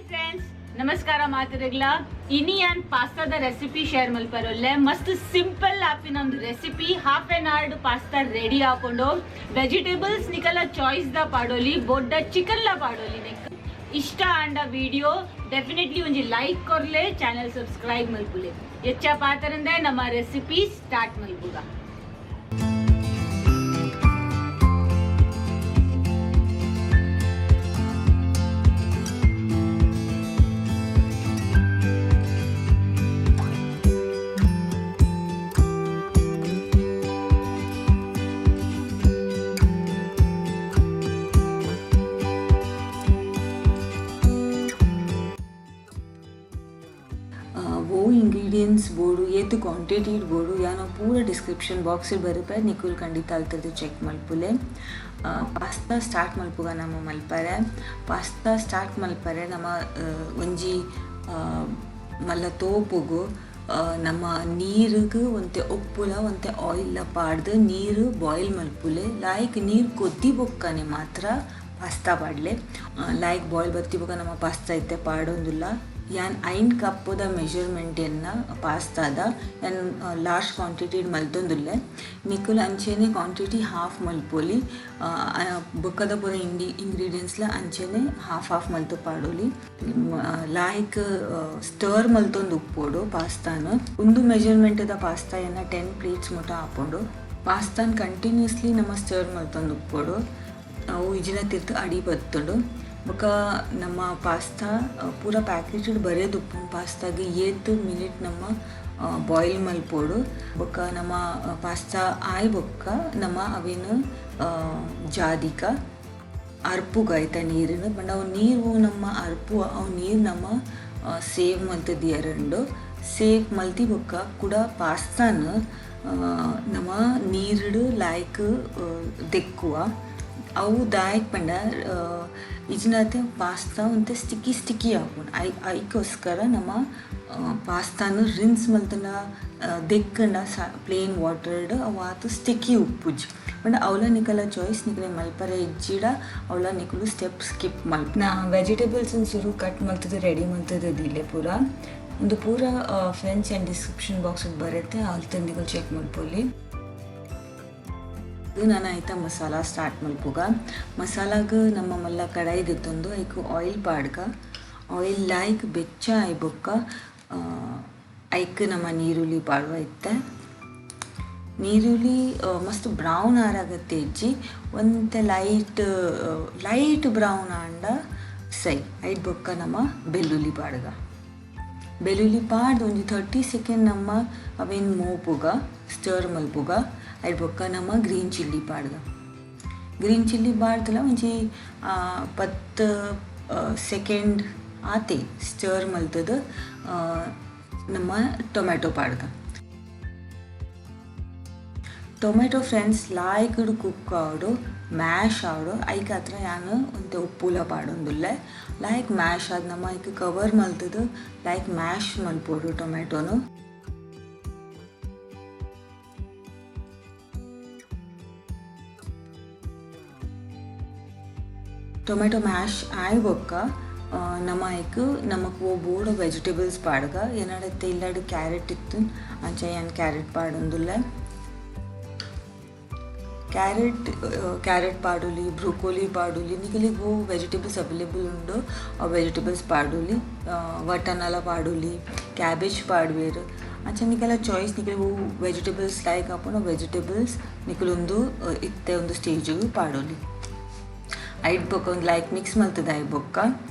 Friends, ನಮಸ್ಕಾರ ಮಾತೆರೆಗ್ಲ. ಇನಿ ಯಾನ್ ಪಾಸ್ತಾದ ರೆಸಿಪಿ ಶೇರ್ ಮಲ್ಪರೊಲ್ಲೆ. ಮಸ್ತ್ ಸಿಂಪಲ್ ಆಪಿನ ಒಂದು recipe. Half an hour pasta ready ಆಪುಂಡು. ವೆಜಿಟೇಬಲ್ಸ್ ನಿಕಲ ಚಾಯ್ಸ್ ದ ಪಾಡೊಲಿ, ಬೊಡ್ಡ ಚಿಕನ್ ಲ ಪಾಡೊಲಿ. ನೆಕ್ ಇಷ್ಟ ಆಂಡ ವಿಡಿಯೋ ಡೆಫಿನೆಟ್ಲಿ ಒಂಜಿ ಲೈಕ್ ಕೊರ್ಲೆ, ಚಾನೆಲ್ ಸಬ್ಸ್ಕ್ರೈಬ್ ಮಲ್ಪುಲೆ. ಎಚ್ಚ ಪಾತರಂದೆ ನಮ್ಮ ರೆಸಿಪಿ ಸ್ಟಾರ್ಟ್ ಮಲ್ಪುಗ. ಓ ಇಂಗ್ರೀಡಿಯೆಂಟ್ಸ್ ಬೋಡು, ಏತ್ ಕ್ವಾಂಟಿಟಿ ಬೋಡು, ಯಾನ್ ಪೂರ ಡಿಸ್ಕ್ರಿಪ್ಷನ್ ಬಾಕ್ಸ್ ಬರೆಪೆ. ನಿಕುಲು ಖಂಡಿತ ಅಲ್ತದ್ದು ಚೆಕ್ ಮಲ್ಪುಲೆ. ಪಾಸ್ತಾ ಸ್ಟಾರ್ಟ್ ಮಲ್ಪುಗ. ನಮ ಮಲ್ಪರೆ, ಪಾಸ್ತಾ ಸ್ಟಾರ್ಟ್ ಮಲ್ಪರೆ ನಮ ಒಂಜಿ ಮಲ್ಲ ತೋಪುಗು ನಮ್ಮ ನೀರುಗು ಒಂತೆ ಉಪ್ಪುಲ ಒಂತೆ ಆಯಿಲ್ ಪಾಡ್ದು ನೀರು ಬಾಯ್ಲ್ ಮಲ್ಪುಲೆ. ಲಾಯ್ಕ್ ನೀರು ಕೊದ್ದಿ ಬೊಕ್ಕನೆ ಮಾತ್ರ ಪಾಸ್ತಾ ಪಾಡ್ಲೆ. ಲಾಯ್ಕ್ ಬಾಯ್ಲ್ ಬತ್ತಿ ಬೊಕ್ಕ ನಮ್ಮ ಪಾಸ್ತಾ ಇತ್ತೆ ಪಾಡೊಂದುಲ್ಲ. ಯಾನ್ 5 ಕಪ್ಪುದ ಮೆಜರ್ಮೆಂಟ್ ಎನ್ನ ಪಾಸ್ತಾದ ಯಾನ್ ಲಾರ್ಜ್ ಕ್ವಾಂಟಿಟಿ ಮಲ್ತೊಂದುಲ್ಲೆ. ನಿಕುಲು ಅಂಚೆನೆ ಕ್ವಾಂಟಿಟಿ ಹಾಫ್ ಮಲ್ಪೊಲಿ. ಬೊಕ್ಕದ ಪೂರ ಇಂಗ್ರೀಡಿಯೆಂಟ್ಸ್ಲ ಅಂಚೆನೆ ಹಾಫ್ ಹಾಫ್ ಮಲ್ತು ಪಾಡೊಲಿ. ಲಾಯ್ಕ್ ಸ್ಟರ್ ಮಲ್ತೊಂದು ಉಪ್ಪೊಡು ಪಾಸ್ತಾನ. ಉಂದು ಮೆಜರ್ಮೆಂಟ್ದ ಪಾಸ್ತಾ ಎನ್ನ 10 ಪ್ಲೇಟ್ಸ್ ಮುಟ ಆಪುಂಡು. ಪಾಸ್ತಾನ್ ಕಂಟಿನ್ಯೂಸ್ಲಿ ನಮ ಸ್ಟರ್ ಮಲ್ತೊಂದು ಉಪ್ಪೊಡು. ಅವು ಇಜಿನ ತಿರ್ತು ಅಡಿ ಬತ್ತುಂಡು. ಬೊಕ ನಮ್ಮ ಪಾಸ್ತಾ ಪೂರ ಪ್ಯಾಕೆಟ್ ಬರೆದುಪ್ಪುಂಡು. ಪಾಸ್ತಾಗ್ ಏತ್ ಮಿನಿಟ್ ನಮ್ಮ ಬಾಯ್ಲ್ ಮಲ್ಪೊಡು. ಬೊಕ ನಮ್ಮ ಪಾಸ್ತಾ ಆಯ್ ಬೊಕ್ಕ ನಮ್ಮ ಅವೆನ್ ಜಾದಿಕ ಅರ್ಪುಗ ಐತ ನೀರುನು. ಪಂಡ ಅವು ನೀರು ನಮ್ಮ ಅರ್ಪುವ, ಅವು ನೀರು ನಮ್ಮ ಸೇವ್ ಮಲ್ತ್ ದಿಯರುಂಡು. ಸೇವ್ ಮಲ್ತಿ ಬೊಕ್ಕ ಕುಡ ಪಾಸ್ತಾನ್ ನಮ್ಮ ನೀರುಡು ಲಾಯ್ಕ್ ದೆಕ್ಕುವ. ಅವು ದಾಯಕ್ ಪಂಡ ಇಜಿನತೆ ಪಾಸ್ತಾ ಒಂತೆ ಸ್ಟಿಕ್ಕಿ ಸ್ಟಿಕ್ಕಿ ಆಪುಂಡು. ಐಕೋಸ್ಕರ ನಮ್ಮ ಪಾಸ್ತಾನು ರಿನ್ಸ್ ಮಲ್ತುಂಡ, ದೆಕ್ಕಂಡ ಪ್ಲೇನ್ ವಾಟರ್ಡ್ ಅವು ಆತ್ ಸ್ಟಿಕ್ಕಿ ಉಪ್ಪುಜಿ. ಪಂಡ ಅವ್ಲ ನಿಕಲ ಚಾಯ್ಸ್, ನಿಕಲೆ ಮಲ್ಪರೆ ಇಜ್ಜಿಡ ಅವ್ಲ ನಿಕುಲು ಸ್ಟೆಪ್ ಸ್ಕಿಪ್ ಮಲ್ಪ. ನಾ ವೆಜಿಟೇಬಲ್ಸ್ ಸುರು ಕಟ್ ಮಲ್ತುದು ರೆಡಿ ಮಲ್ತುದು ದೀಲೆ ಪೂರ. ಉಂದು ಪೂರ ಫ್ರೆಂಡ್ಸ್ ಆ್ಯಂಡ್ ಡಿಸ್ಕ್ರಿಪ್ಷನ್ ಬಾಕ್ಸ್ ಬರುತ್ತೆ, ಅಲ್ತ ನಿಕುಲು ಚೆಕ್ ಮಲ್ಪೊಲಿ. ನಾನು ಆಯ್ತಾ ಮಸಾಲ ಸ್ಟಾರ್ಟ್ ಮಲ್ಪುಗ. ಮಸಾಲಾಗ ನಮ್ಮ ಮಲ್ಲ ಕಡಾಯಿ ದೆತ್ತೊಂದು ಐಕ್ ಆಯಿಲ್ ಪಾಡ್ಗ. ಆಯಿಲ್ ಲಾಯ್ಕ್ ಬೆಚ್ಚ ಆಯ್ ಬೊಕ್ಕ ಐಕ್ ನಮ್ಮ ನೀರುಳ್ಳಿ ಪಾಡುವ ಇತ್ತೆ. ನೀರುಳ್ಳಿ ಮಸ್ತ್ ಬ್ರೌನ್ ಆರಾಗತ್ತೆ ಇಜ್ಜಿ, ಒಂತೆ ಲೈಟ್ ಲೈಟ್ ಬ್ರೌನ್ ಆಂಡ ಸೈ. ಐಟ್ ಬೊಕ್ಕ ನಮ್ಮ ಬೆಳ್ಳುಳ್ಳಿ ಪಾಡ್ಗ. ಬೆಳ್ಳುಳ್ಳಿ ಪಾಡ್ದು ಒಂಜಿ 30 ಸೆಕೆಂಡ್ ನಮ್ಮ ಅವೇನು ಮೋಪುಗ, ಸ್ಟರ್ ಮಲ್ಪುಗ. ಐಟ್ ಬೊಕ್ಕ ನಮ್ಮ ಗ್ರೀನ್ ಚಿಲ್ಲಿ ಪಾಡ್ಗ. ಗ್ರೀನ್ ಚಿಲ್ಲಿ ಪಾಡ್ದಲ ಒಂಜಿ 10 ಸೆಕೆಂಡ್ ಆತೆ ಸ್ಟರ್ ಮಲ್ತದು ನಮ್ಮ ಟೊಮೆಟೊ ಪಾಡ್ಗ. ಟೊಮೆಟೊ ಫ್ರೆಂಡ್ಸ್ ಲಾಯ್ಕಡ್ ಕುಕ್ ಆವಡು, ಮ್ಯಾಶ್ ಆವಡು. ಐಕ್ ಹತ್ರ ಯಾನ್ ಒಂತೆ ಉಪ್ಪುಲ ಪಾಡೊಂದುಲ್ಲೆ. ಲಾಯ್ಕ್ ಮ್ಯಾಶ್ ಆದ್ ನಮ್ಮ ಐಕ್ ಕವರ್ ಮಲ್ತದು ಲಾಯ್ಕ್ ಮ್ಯಾಶ್ ಮಲ್ಪೊಡು ಟೊಮೆಟೊನು. ಟೊಮೆಟೊ ಮ್ಯಾಶ್ ಆಯ್ ಬೊಕ್ಕ ನಮ್ಮ ಐಕ್ ನಮಕ್ ಓ ಬೋಡ ವೆಜಿಟೇಬಲ್ಸ್ ಪಾಡ್ಗ. ಎನ್ನಡತ್ತೆ ಇಲ್ಲಡ್ ಕ್ಯಾರೆಟ್ ಇತ್ತು, ಅಂಚ ಯಾನ್ ಕ್ಯಾರೆಟ್ ಪಾಡೊಂದುಲ್ಲೆ. ಕ್ಯಾರೆಟ್ ಕ್ಯಾರೆಟ್ ಪಾಡೊಲಿ, ಬ್ರೊಕೊಲಿ ಪಾಡೊಲಿ. ನಿಕಲೆಗ್ ಓ ವೆಜಿಟೇಬಲ್ಸ್ ಅವೈಲೇಬಲ್ ಉಂಡು ಆ ವೆಜಿಟೇಬಲ್ಸ್ ಪಾಡೊಲಿ. ವಟನಲ ಪಾಡೊಲಿ, ಕ್ಯಾಬೇಜ್ ಪಾಡ್ವೆರ್. ಅಂಚ ನಿಕಲ ಚಾಯ್ಸ್, ನಿಕಲೆಗ್ ಓ ವೆಜಿಟೇಬಲ್ಸ್ ಲೈಕ್ ಆಪುಂಡು ವೆಜಿಟೇಬಲ್ಸ್ ನಿಕುಲು ಉಂದು ಇತ್ತೆ ಒಂದು ಸ್ಟೇಜ್ ಪಾಡೊಲಿ. ಐಟ್ ಬೊಕ್ಕ ಒಂದು ಲೈಕ್ ಮಿಕ್ಸ್ ಮಲ್ತದ ಆಯ್ ಬೊಕ್ಕ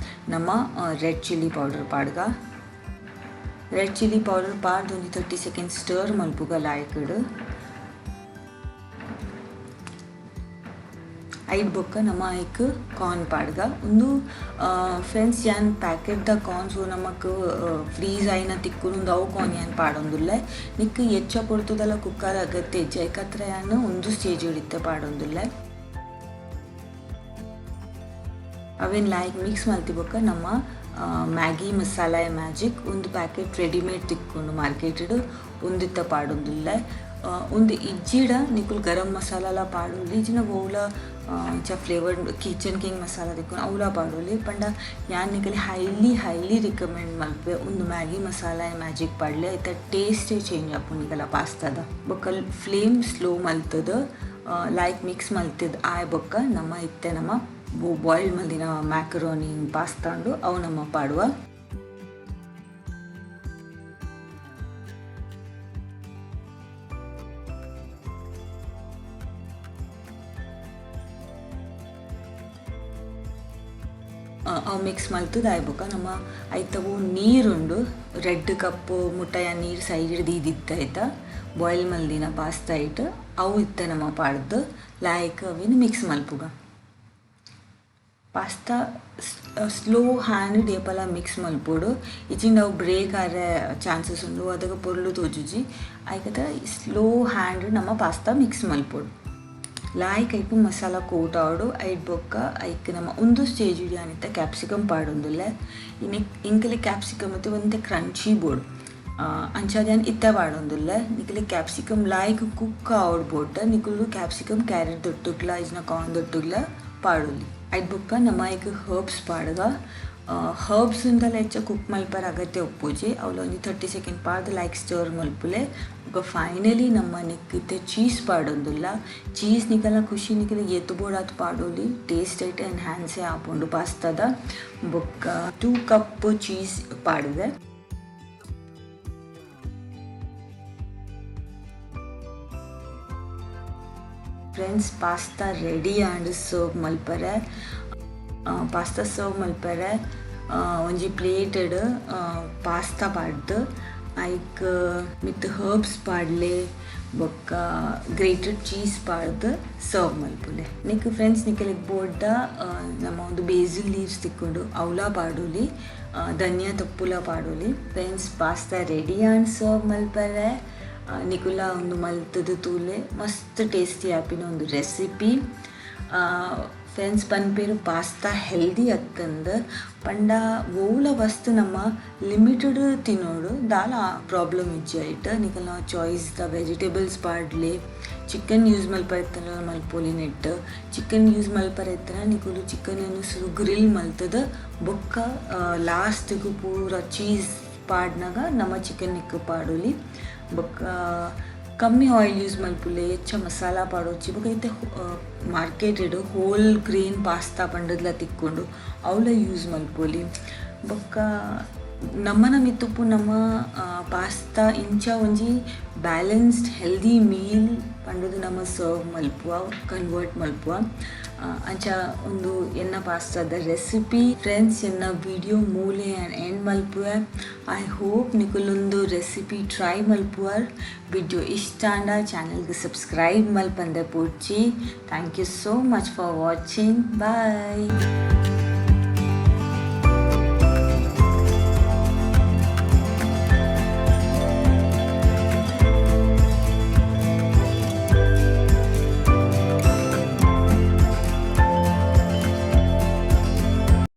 ನಮ್ಮ ರೆಡ್ ಚಿಲ್ಲಿ ಪೌಡರ್ ಪಾಡ್ಗ. ರೆಡ್ ಚಿಲ್ಲಿ ಪೌಡರ್ ಪಾಡ್ದು ಒಂಜಿ 30 ಸೆಕೆಂಡ್ ಸ್ಟರ್ ಮಲ್ಪುಗ ಲಾಯ್ಕಡ್. ಐಟ್ ಬೊಕ್ಕ ನಮ್ಮ ಐಕ್ ಕಾರ್ನ್ ಪಾಡ್ಗ. ಉಂದು ಫ್ರೆಂಡ್ಸ್ ಯಾನ್ ಪ್ಯಾಕೆಟ್ ದ ಕಾರ್ನ್ಸ್ ನಮಕ್ ಫ್ರೀಸ್ ಆಯಿನ ತಿಕ್ಕುನು, ಉಂದು ಅವು ಕಾರ್ನ್ ಯಾನ್ ಪಾಡೊಂದುಲ್ಲೆ. ನಿಕ್ ಎಚ್ಚ ಪೊರ್ತುದಲ ಕುಕ್ಕರ್ ಅಗತ್ಯ ಇಜ್ಜಿ. ಐಕತ್ರ ಯಾನ್ ಉಂದು ಸ್ಟೇಜ್ ಇತ್ತೆ ಪಾಡೊಂದುಲ್ಲೆ. ಅವೆನ್ ಲಾಯ್ಕ್ ಮಿಕ್ಸ್ ಮಲ್ತಿ ಬೊಕ್ಕ ನಮ್ಮ ಮ್ಯಾಗಿ ಮಸಾಲ ಮ್ಯಾಜಿಕ್ ಒಂದು ಪ್ಯಾಕೆಟ್ ರೆಡಿಮೇಡ್ ತಿಕ್ಕುಂಡು ಮಾರ್ಕೆಟ್, ಉಂದಿತ್ತ ಪಾಡೊಂದುಲ್ಲೆ. ಉಂದು ಇಜ್ಜಿಡ ನಿಕುಲು ಗರಂ ಮಸಾಲಾಲ ಪಾಡೊಲಿ ಇಜ್ಜಿನ ಒವ್ಲ ಇಂಚ ಫ್ಲೇವರ್ ಕಿಚನ್ ಕಿಂಗ್ ಮಸಾಲ ತಿಕ್ಕುನು ಅವ್ಲ ಪಾಡೊಲಿ ಪಂಡ ಯಾನ್ ನಿಕಲೆ ಹೈಲಿ ಹೈಲಿ ರಿಕಮೆಂಡ್ ಮಲ್ಪುವೆ ಉಂದು ಮ್ಯಾಗಿ ಮಸಾಲ ಮ್ಯಾಜಿಕ್ ಪಾಡ್ಲೆ ಐತ ಟೇಸ್ಟ್ ಚೇಂಜ್ ಆಪುಂಡು ನಿಕಲ ಪಾಸ್ತಾದ ಬೊಕ್ಕ ಫ್ಲೇಮ್ ಸ್ಲೋ ಮಲ್ತುದು ಲೈಕ್ ಮಿಕ್ಸ್ ಮಲ್ತುದು ಆಯ್ ಬೊಕ್ಕ ನಮ್ಮ ಇತ್ತೆ ನಮ್ಮ ಬಾಯ್ಲ್ ಮಲ್ದಿನ ಮ್ಯಾಕರೋನಿ ಪಾಸ್ತಾ ಉಂಡು ಅವು ನಮ್ಮ ಪಾಡುವ. ಅವು ಮಿಕ್ಸ್ ಮಲ್ತುದು ಆಯ್ ಬೊಕ್ಕ ನಮ್ಮ ಐತವು ನೀರುಂಡು ರೆಡ್ ಕಪ್ಪು ಮುಟ್ಟಯ ನೀರು ಸೈಡ್ ದೀದಿತ್ತ ಆಯ್ತಾ ಬಾಯ್ಲ್ ಮಲ್ದಿನ ಪಾಸ್ತಾ ಇಟ್ಟು ಅವು ಇತ್ತ ನಮ್ಮ ಪಾಡ್ದು ಲಾಯ್ಕ್ ಅವಿನ ಮಿಕ್ಸ್ ಮಲ್ಪುಗ. ಪಾಸ್ತಾ ಸ್ಲೋ ಹ್ಯಾಂಡ್ ಏಪಲ ಮಿಕ್ಸ್ ಮಲ್ಪೊಡು ಇಚಿಂಡ ಅವು ಬ್ರೇಕ್ ಆರೆ ಚಾನ್ಸಸ್ ಉಂಡು ಅದಕ್ಕೆ ಪೊರ್ಲು ತೋಜುಜಿ ಐಕತ ಸ್ಲೋ ಹ್ಯಾಂಡ್ ನಮ್ಮ ಪಾಸ್ತಾ ಮಿಕ್ಸ್ ಮಲ್ಪೊಡು. ಲಾಯ್ಕ್ ಐಕ್ ಮಸಾಲ ಕೋಟ್ ಆವೊಡು ಐಟ್ ಬೊಕ್ಕ ಐಕ್ ನಮ್ಮ ಒಂದು ಸ್ಟೇಜ್ ಇಡಿಯಾನಿತ್ತ ಕ್ಯಾಪ್ಸಿಕಮ್ ಪಾಡೊಂದುಲ್ಲೆ ಇನಿ ಇಂಕಲೆ ಕ್ಯಾಪ್ಸಿಕಮ್ ಇತ್ತೆ ಒಂತೆ ಕ್ರಂಚಿ ಬೋಡು ಅಂಚಾದ್ ಯಾನ್ ಇತ್ತೆ ಪಾಡೊಂದುಲ್ಲೆ ನಿಕಲೆ ಕ್ಯಾಪ್ಸಿಕಮ್ ಲಾಯ್ಕ್ ಕುಕ್ ಆವೊಡು ಬೋಡ್ಡ ನಿಕುಲು ಕ್ಯಾಪ್ಸಿಕಮ್ ಕ್ಯಾರೆಟ್ ದೊಟ್ಟುಗ್ಲ ಇಜ್ಜಿನ ಕಾರ್ನ್ ದೊಟ್ಟುಗ್ಲ ಪಾಡೊಲಿ. ಐಟ್ ಬೊಕ್ಕ ನಮ್ಮ ಐಕ್ ಹರ್ಬ್ಸ್ ಪಾಡುಗ. ಹರ್ಬ್ಸ್ ಉಂದಲ ಹೆಚ್ಚ ಕುಕ್ ಮಲ್ಪರ ಅಗತ್ಯ ಉಪ್ಪುಜಿ ಅವ್ಲ ಒಂಜಿ 30 ಸೆಕೆಂಡ್ ಪಾಡ್ದ್ ಲೈಕ್ ಸ್ಟರ್ ಮಲ್ಪುಲೆ. ಬೊಕ್ಕ ಫೈನಲಿ ನಮ್ಮ ನಿಕ್ ಇತ್ತೆ ಚೀಸ್ ಪಾಡೊಂದುಲ್ಲ. ಚೀಸ್ ನಿಕಲ ಖುಷಿ ನಿಕಲ ಏತ್ ಬೋಡಾತ್ ಪಾಡೊಲಿ ಟೇಸ್ಟ್ ಐಟ್ ಎನ್ಹಾನ್ಸೇ ಆಪುಂಡು ಪಾಸ್ತಾದ. ಬೊಕ್ಕ 2 ಕಪ್ ಚೀಸ್ ಪಾಡುವೆ. Friends pasta ready and serve ಮಲ್ಪರೆ. ಪಾಸ್ತಾ ಸರ್ವ್ ಮಲ್ಪರೆ ಒಂಜಿ ಪ್ಲೇಟೆಡ್ ಪಾಸ್ತಾ ಪಾಡ್ದು ಐಕ್ ಮಿತ್ ಹರ್ಬ್ಸ್ ಪಾಡ್ಲೆ ಬೊಕ್ಕ ಗ್ರೇಟೆಡ್ ಚೀಸ್ ಪಾಡ್ದು ಸರ್ವ್ ಮಲ್ಪುಲೆ. ನಿಕ್ ಫ್ರೆಂಡ್ಸ್ ನಿಕಲೆಗ್ ಬೋಡ್ಡ ನಮ್ಮ ಒಂದು basil leaves ತಿಕ್ಕೊಂಡು ಅವ್ಲ ಪಾಡೊಲಿ dhaniya ತೊಪ್ಪುಲ ಪಾಡೊಲಿ. Friends pasta ready and serve ಮಲ್ಪರೆ. ನಿಕುಲ ಒಂದು ಮಲ್ತುದು ತೂಲೆ ಮಸ್ತ್ ಟೇಸ್ಟಿ ಆಪಿನ ಒಂದು ರೆಸಿಪಿ. ಫ್ರೆಂಡ್ಸ್ ಪನ್ಪೇರು ಪಾಸ್ತಾ ಹೆಲ್ದಿ ಅತ್ತಂದು ಪಂಡ ಓಲ ವಸ್ತು ನಮ್ಮ ಲಿಮಿಟೆಡ್ ತಿನ್ನೋಡು ದಾಲ ಪ್ರಾಬ್ಲಮ್ ಇಜ್ಜಿ ಐಟ್ ನಿಕಲ್ನ ಚಾಯ್ಸ್ the vegetables ಪಾಡ್ಲೆ ಚಿಕನ್ ಯೂಸ್ ಮಲ್ಪರೆ ಇತ್ತಂಡ ಮಲ್ಪೊಲಿ ನೆಟ್ ಚಿಕನ್ ಯೂಸ್ ಮಲ್ಪರೆ ಇತ್ತಂಡ ನಿಕುಲು ಚಿಕನ್ ಸುರು ಗ್ರಿಲ್ ಮಲ್ತದ ಬೊಕ್ಕ ಲಾಸ್ಟ್ಗು ಪೂರ ಚೀಸ್ ಪಾಡ್ನಾಗ ನಮ್ಮ ಚಿಕನ್ ನಿಕ್ಕು ಪಾಡೊಲಿ. ಬೊಕ್ಕ ಕಮ್ಮಿ ಆಯಿಲ್ ಯೂಸ್ ಮಲ್ಪುಲೆ ಹೆಚ್ಚ ಮಸಾಲ ಪಾಡೊಚ್ಚಿ ಬೊಕ್ಕ ಇತ್ತೆ ಮಾರ್ಕೆಟೆಡ್ ಹೋಲ್ ಗ್ರೇನ್ ಪಾಸ್ತಾ ಪಂಡದ್ಲ ತಿಕ್ಕೊಂಡು ಅವ್ಲ ಯೂಸ್ ಮಲ್ಪೊಲಿ. ಬೊಕ್ಕ ನಮ್ಮನ ಮಿತ್ತುಪ್ಪು ನಮ್ಮ ಪಾಸ್ತಾ ಇಂಚ ಒಂಜಿ ಬ್ಯಾಲೆನ್ಸ್ಡ್ ಹೆಲ್ದಿ ಮೀಲ್ ಪಂಡದು ನಮ್ಮ ಸರ್ವ್ ಮಲ್ಪುವ ಕನ್ವರ್ಟ್ ಮಲ್ಪುವ. ಅಂಚ ಒಂದು ಎನ್ನ ಪಾಸ್ತಾದ ರೆಸಿಪಿ. ಫ್ರೆಂಡ್ಸ್ ಎನ್ನ ವಿಡಿಯೋ ಮೂಲೆ ಎಂಡ್ ಮಲ್ಪುವೆ. I hope ನಿಕುಲೊಂದು ರೆಸಿಪಿ ಟ್ರೈ ಮಲ್ಪುವರ್. ವಿಡಿಯೋ ಇಷ್ಟ ಆಂಡ ಚಾನಲ್ಗೆ ಸಬ್ಸ್ಕ್ರೈಬ್ ಮಲ್ಪಂದೆ ಪೋಡ್ಚಿ. Thank you so much for watching. Bye.